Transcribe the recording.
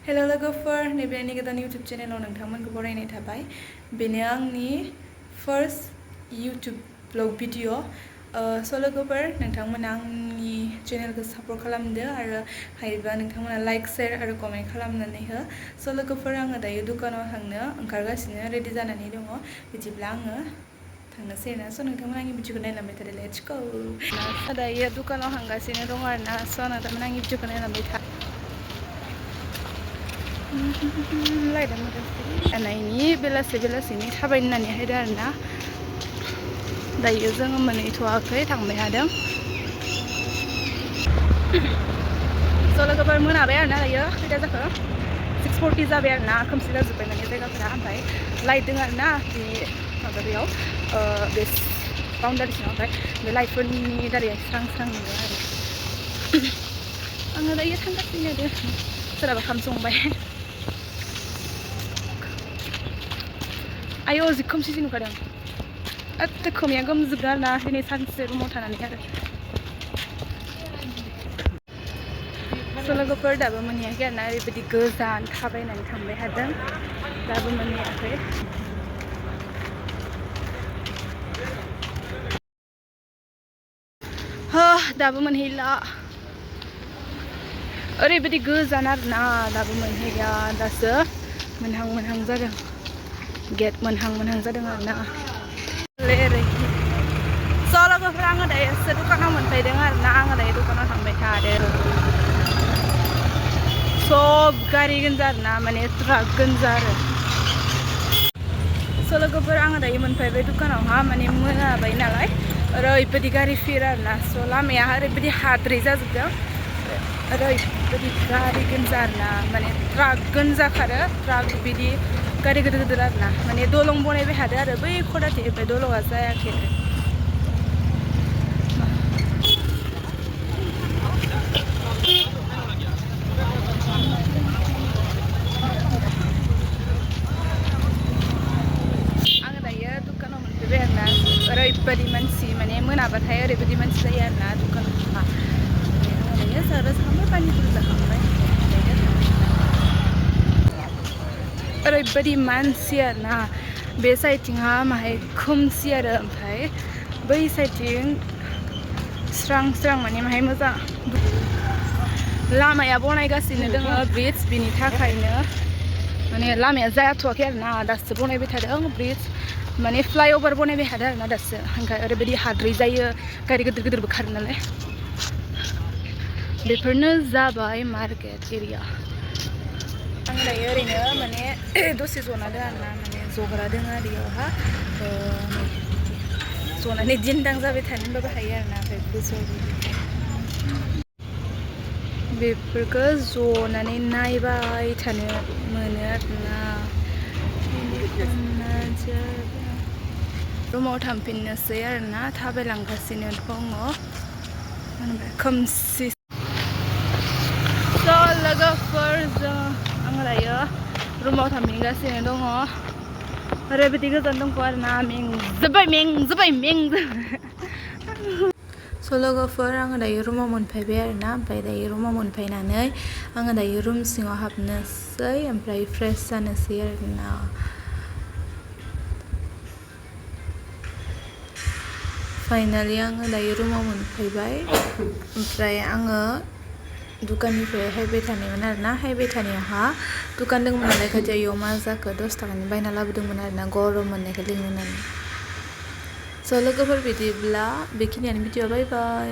Hello logofor, nebe ani godan YouTube channel nोंथांमोनखौ बरायनाय थाबाय। बेनो आंनि first YouTube vlog video। So logofor, नोंथांमोना आंनि channelखौ support खालामदो आरो हायोबा नोंथांमोना like, share आरो comment खालामनानै हो। So logofor, आङो दायो दुकानाव थांनो ओंखारगासिनो ready जानानै दङ। बिदिब्ला आङो थांनोसै ना। So नोंथांमोना आंनि भिडिअखौ नायलांबाय थादो। Let's go। दायो दुकानाव थांगासिनो दङ आरोना। So नोंथांमोना आंनि भिडिअखौ नायलांबाय था। नायनि बेलासिनि थाबायनानै हायदो आरोना। दायो जोङो मोनहैथ'वाखै थांबाय थादों। स' लोगोफोर मोनाबाय आरोना दायो खैथा जाखो 6:40 जाबाय आरोना खोमसि जाजोब्बाय माने जायगाफोरा ओमफ्राय लाइट दङ आरोना बे माबायाव बे बाउन्डारि सिङाव ओमफ्राय बे लाइटफोरनि दारै स्रां स्रां नुयो आरो आङो दायो थांगासिनो आरो सोरहाबा ओंखाम संबाय आयौ जि खोमसिसो नुखादों एत्ते खोमाया गोमजोबदों आरोना दिनै सानसे रुमाव थानानै आरो स' लोगोफोर दाबो मोनहैयाखै आरोना ओरैबायदि गोजान थाबायनानै थांबाय थादों दाबो मोनहैयाखै दाबो मोनहैला ओरैबायदि गोजान आरोना दाबो मोनहैया दासो मोनहां जादों गेट मोनहां जादों आरोना ओरै स' लोगोफोर आङो दायो एसे दुकानाव मोनफैदों आरोना आङो दायो दुकानाव थांबाय थादों सब गारि गोनजा आरोना माने ट्राक गोनजा आरो स' लोगोफोर आङो दायो मोनफैबाय दुकानावहा माने मोनाबाय नालाय ओरैबायदि गारि फिर आरोना स' लामाया ओरैबायदि हाद्रि जाजोबदों ओरैबायदि गारि गोनजा आरोना माने ट्राक गोनजा खारो ट्राक बिदि गारि गिदिर आरोना माने दलं बनायबाय थादों आरो बै खनाथिनिफ्राय दलंआ जायाखै ओरैबायदि मानसि माने मोनाबाथाय ओरैबायदि मानसि जायो आरोना दुकानावहा दायो सारा जाखांबाय पानिफोर जाखांबाय ओरैबायदि मानसि आरोना बे साइडथिंहा माहाय खोमसि आरो ओमफ्राय बै साइडथिं स्रां माने माहाय मोजां लामाया बनायगासिनो दङ ब्रिज बिनि थाखायनो माने लामाया जाथ'वाखै आरोना दासो बनायबाय थादों ब्रिज माने फ्लाइओभार बनायबाय थादों आरोना दासो ओंखाय ओरैबायदि हाद्रि जायो गारि गिदिरबो खारो नालाय बेफोरनो जाबाय मार्केट एरिया आं दायो ओरैनो माने दसे जना दं आरोना माने जग्रा दङ आरियावहा जनानै दिन्दां जाबाय थानो होनबाबो हायो आरोना ओमफ्राय गोजौआव बेफोरखौ जनानै नायबाय थानो मोनो आरोना रुमाव थांफिननोसै आरोना थाबायलांगासिनो दङ खोमसि स' लोगोफोर आङो दायो रुमाव थांफिनगासिनो दङ ओरैबायदि गोजान दङ आरोना मेंजोब्बाय स' लोगोफोर आङो दायो रुमाव मोनफैबाय आरोना ओमफ्राय दायो रुमाव मोनफैनानै आङो दायो रुम सिङाव हाबनोसै ओमफ्राय फ्रेश जानोसै आरोना फाइनालि आङो दायो रुमाव मोनफैबाय ओमफ्राय आङो दुकाननिफ्राय हायबाय थानायमोन आरोना हायबाय थानायावहा दुकान दंमोन नालाय खाथियाव इयाव मा जाखो 10 थाखानि बायना लाबोदोंमोन आरोना गरम मोननायखाय लोंनो होननानै स' लोगोफोर बिदिब्ला बेखिनियानो भिडिअ बाय बाय